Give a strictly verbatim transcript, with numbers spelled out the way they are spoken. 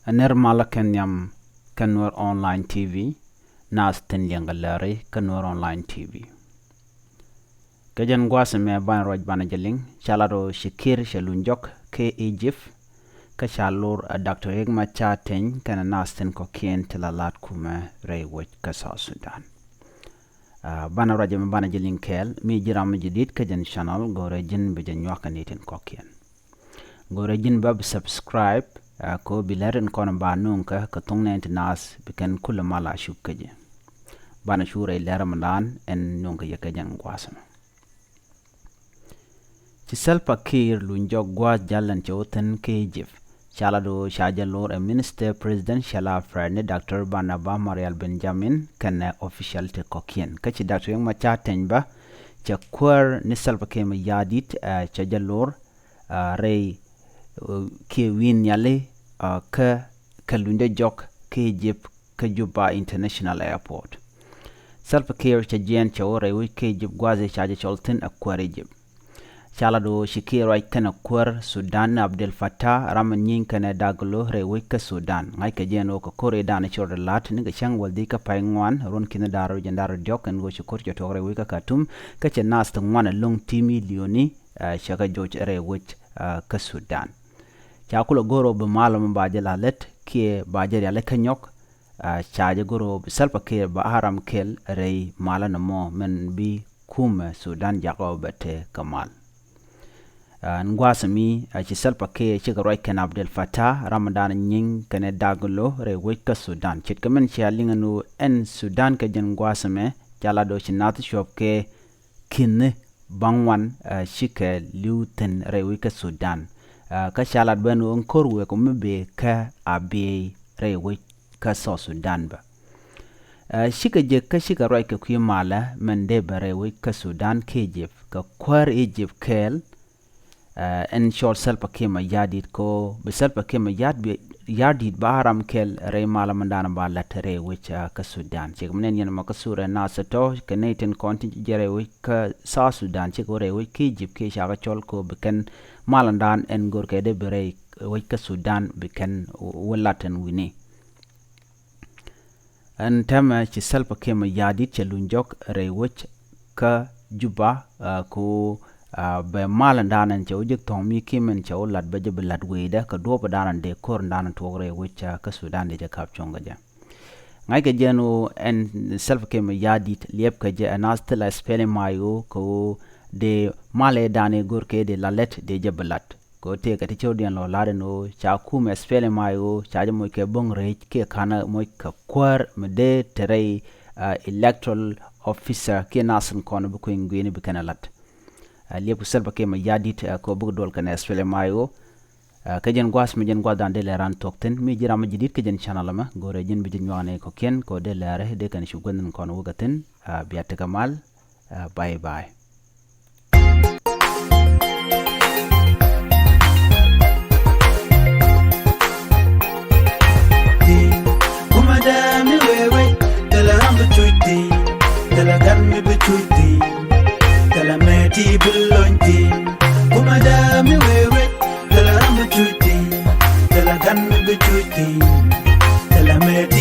Ɛ nɛr malä kɛn nhiam kä Nuer Online T V, naath tin liɛŋkɛ lääri kä Nuer Online T V. Kä jɛn gua̱a̱th ɛmɛ banɛ ruac banɛ jɛ liŋ, ca lat ɣöö ci Kiir cɛ luny jɔk kä Egypt, kä ca lor ɛ Doctor Riek Machar Teny kɛnɛ naath tin kɔ̱kiɛn ti la la̱t kumɛ rɛy wec kä South Sudan. Ah, banɛ ruac ɛmɛ banɛ jɛ liŋ kɛɛl, mi ji̱ ram mi jɛ di̱t kä jɛn channel, go̱rɛ ji̱n bi jɛ nyuak kɛ ni tin kɔ̱kiɛn. Go̱rɛ ji̱n bä bi subscribe, ah, kɛ ɣöö bi lɛr in kɔn ba nuŋ kä kɛ thuŋ nɛn ti naath bi kɛn kulɛ mal a cup kä ji̱. Banɛ cu rɛy lɛr mi laan ɛn nuŋ kɛ yɛ kɛ jɛn gua̱a̱th ɛmɛ. Ci Salva Kiir luny jɔk gua̱a̱th jal ɛn cɛ wä thi̱n kä Egypt. Ca lat ɣöö ca jɛ lor ɛ Minister Presidential Affairs ni Doctor Barnaba Marial Benjamin kɛnɛ official ti kɔ̱kiɛn. Kä ci Doctor Riek Machar Teny bä cɛ kuäär ni Salva Kiir Mayardit, eh, cɛ jɛ lor, ah, rɛy, eh, kiɛ wi̱i̱ nhiali, ah, kä kɛ luny dee jɔk kä Egypt kä Juba International Airport. Salva Kiir cɛ jiɛɛn cɛ wä rɛy wec kä Egypt gua̱a̱th ca jɛ cɔl thi̱n ɛ kuäär Egypt. Ca lat ɣöö ci Kiir ruac kɛnɛ kuäär Sudan ni Abdel Fattah ram in nyieny kɛnɛ Daglo rɛy wec kä Sudan. Ŋa̱ckɛ jɛn ɣöö kɛ ko̱r ëëdan ci rɔɔdɛ la̱t nikɛ cäŋ wäl dhieec kä pay ŋuan ruɔ̱n ki̱n da̱ŋ rɛw jiɛn da̱ŋ rɛw diɔ̱k ɛn ɣöö ci ko̱r cɛ tuɔɔk rɛy wec kä Khartoum, kä cɛ naath ti ŋuan ɛlɔ̱ŋ ti milioni, ah, cɛ kɛ joc rɛy wec, ah, kä Sudan. Ca kulɛ go̱r ɣöö bi mal ɛmɔ ba jɛ la lät kiɛ ba jɛ riali kä nyɔk, ah, ca jɛ go̱r ɣöö bi Salva Kiir ba a ram kɛl rɛy mal ɛn ɛmɔ min bi kumɛ Sudan jakä ɣöö bɛ te kɛ mal. Ah, ɛn gua̱a̱th ɛmi, ah, ci Salva Kiir cikɛ ruac kɛnɛ Abdel Fattah ram in da̱a̱n nyieny kɛnɛ Daglo rɛy wec kä Sudan. Ce̱tkɛ min cia liŋ ɛn ɣöö ɛn Sudan kɛ jɛn gua̱a̱th ɛmɛ ca lat ɣöö ci naath cuɔp kɛ ki̱ni baŋ wan, ah, cikɛ li̱w thi̱n rɛy wec kä Sudan. Ah, kä ca lat ben ɣöö ɛn ko̱r wëë kɛ mi bëë kä Abyei rɛy wec kä South Sudan bä. Ah, cikɛ jek kä cikɛ ruac kɛ kui̱ malä min dee ben rɛy wec kä Sudan kä Egypt kɛ kuäär Egypt kɛɛl, ah, ɛn cɔl Salva Kiir Mayardit kɛ ɣöö bi Salva Kiir Mayardit ba a ram kɛl rɛy malä min da̱a̱n ba la̱t rɛy wec, ah, kä Sudan. Cikɛ mi nɛn yɛn ɛmɔ kä thurɛ naath tɔ̱ kɛ nɛy tin kɔn ti jɛ rɛy wec kä South Sudan, cikɛ wä rɛy wec kä Egypt kiɛ ca kɛ cɔl kɛ ɣöö bi kɛn mal in da̱a̱n ɛn görkɛ dee bi rɛy wec kä Sudan bi kɛn wä lat ɛn wi̱ni. Ɛn täämɛ ci Salva Kiir Mayardit cɛ luny jɔk rɛy wec kä Juba, ah, kɛ ɣöö, ah, bɛ mal in da̱a̱n ɛn cɛ wä jek thɔ̱ŋ mi kiɛ min cɛ wä lat bɛ jɛ bi la̱t wecdä kɛ duɔ̱ɔ̱p in da̱a̱n in dee ko̱r in da̱a̱n in tuɔɔk rɛy wec, ah, kä Sudan dee jɛ ka̱p cuɔ̱ŋ kɛ jɛ. Ŋa̱ckɛ jɛn ɣöö ɛn Salva Kiir Mayardit liɛpkɛ jɛ ɛ naath thilɛ SPLM-IO kɛ ɣöö dee mal ëëdan ëë görkɛ dee la lät dee jɛ bi la̱t. Kɛ ɣöö tëëkɛ ti cäwdiɛn lɔ la̱t ɛn ɣöö ca kumɛ SPLM-IO ca jɛ moc kɛ bo̱ŋ rɛc kiɛ ka̱n moc kɛ kuäär mi dee te rɛy, ah, electoral officer kiɛ naath in kɔn bi kui̱ny gui̱ni bi kɛn ɛ la̱t. Ah, liɛpkɛ Salva Kiir Mayardit, ah, kɛ ɣöö bikɛ duɔl kɛnɛ SPLM-IO. Ah, kä jɛn gua̱a̱th mi jɛn gua̱a̱th da̱a̱n dee lɛ ran thuɔ̱k thi̱n, mi ji̱ ram mi ji̱ di̱t kä jɛn channel ɛmɛ, go̱rɛ ji̱n bi ji̱ nyuak ni kɔ̱kiɛn kɛ ɣöö dee lɛɛrɛ dee kɛn cu guäth ni kɔn wä kɛ thi̱n. Ah, bia tekɛ mal. Ah, bye bye. Kumɛ dee mi wee wec, thilɛ ram bi cuc thi̱n, thilɛ gan mi bi cuc thi̱n, thilɛ mɛti bi lony thi̱n. Kumɛ dee mi wee wec, thilɛ ram bi cuc thi̱n, thilɛ gan mi bi cuc thi̱n, thilɛ mɛti